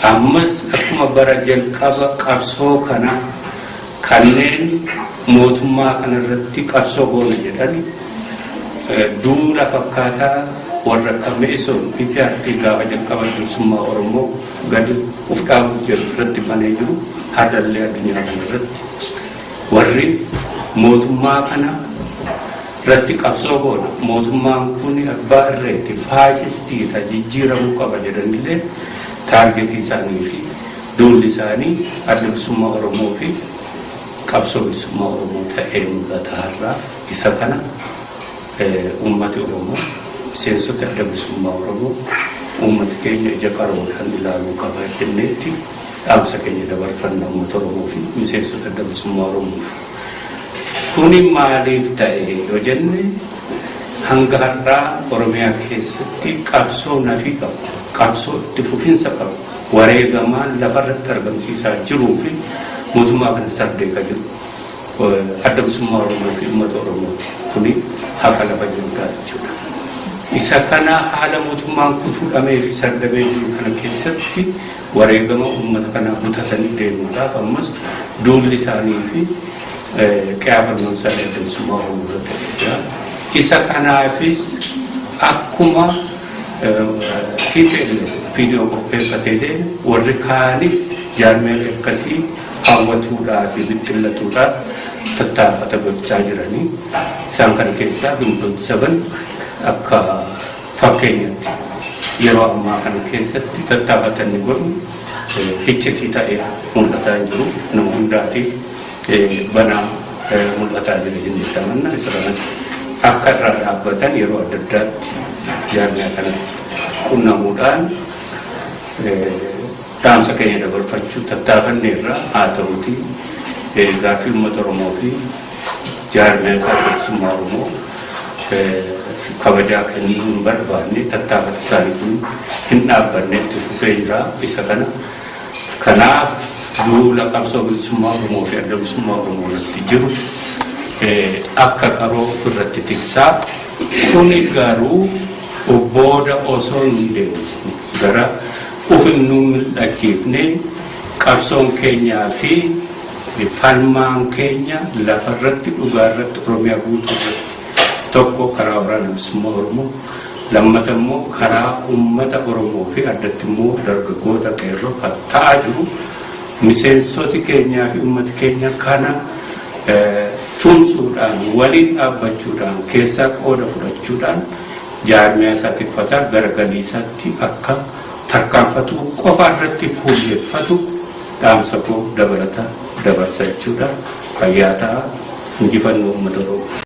Ammas akkuma bara jalqaba qabsoo kana kanneen mootummaa kanarratti qabsoo goona jedhan duula fakkaataa warra akka Me'isoon, EPRP gaafa jalqaba bilisummaa Oromoo gadi uf dhaabuuf jedhu irratti banee jiru, har'allee addunyaa kana irratti warri mootummaa kana irratti qabsoo goona, mootummaan kun abbaa irreetti, faashistiidha, jijjiiramuu qaba jedhanillee target isaanii fi duulli isaanii adda bilisummaa Oromoo fi qabsoo bilisummaa Oromoo ta'ee mul'ata har'aa. Isa kana uummati Oromoo, miseensota adda bilisummaa Oromoo, uummati keenya ija qaroodhaan ilaaluu qaba jenneetti dhaamsa keenya dabarfanna uummata Oromoo fi miseensota adda bilisummaa Oromoof. Kuni maaliif ta'e yoo jenne, hanga har'aa Oromiyaa keessatti qabsoo nafii qabu, qabsoo itti fufinsa qabu, wareegamaan lafarratti argamsiisaa jiruu fi mootummaa kana sardee ka jiru adda bilisummaa Oromoo fi uummata Oromooti. Kuni haqa lafa jirudha jechuudha. Isa kana haala mootummaan kun fuudhamee fi sardamee jiru kana keessatti wareegama uummata kanaa butatanii deemuudhaaf ammas duulli isaanii fi qiyaafannoon isaanii adda bilisummaa Oromoo irratti jira. Isa kanaafis akkuma TPLF viidiyoo qopheeffatee deeme, warri kaanis jaarmiyaalee akkasii hawwatuudhaa fi bixxillatuudhaaf tattaafata gochaa jiranii, isaan kana keessaa Ginboot 7 akka fakkeenyatti yeroo ammaa kana keessatti tattaafatanni godhu iccitii ta'ee mul'ataa hin jiru, nama hundaatiif banaa mul'ataa jira jennee amanna. Isa kanas akka irraa dhaabbatan yeroo adda addaatti jaarmiyaa kanatti qunnamuudhaan dhaamsa keenya dabarfachuu tattaafanne irraa. Haa ta'uti, gaaffii uummata Oromoo fi jaarmiyaa isaa bilisummaa Oromoo kabajaa kennuu hin barbaanne, tattaafata isaanii kun hin dhaabbanne, itti fufee jira. Isa kana kanaaf duula qabsoo bilisummaa Oromoo fi adda bilisummaa Oromoo irratti jiru akka qaroo ofirratti tiksaa, kuni garuu booda osoo hin deebisne, gara uf hin mil'achiifne, qabsoon keenyaa fi falmaan keenya lafarratti, dhugaarratti, Oromiyaa guutuu irratti, tokko karaa waraana bilisummaa Oromoo, lammata immoo karaa uummata Oromoo fi addatti immoo dargaggoota qeerroo kan ta'aa jiru, miseensoti keenyaa fi uummati keenya kana tumsuudhaan, waliin dhaabbachuudhaan, keessaa qooda fudhachuudhaan jaarmiyaa isaa tikfataa gara galii isaatti akka tarkaanfatu qofa irratti fuulleffatu dhaamsa koo dabalata dabarsa jechuudha. Fayyaa ta'a. Injifannoo uummata Oromoo.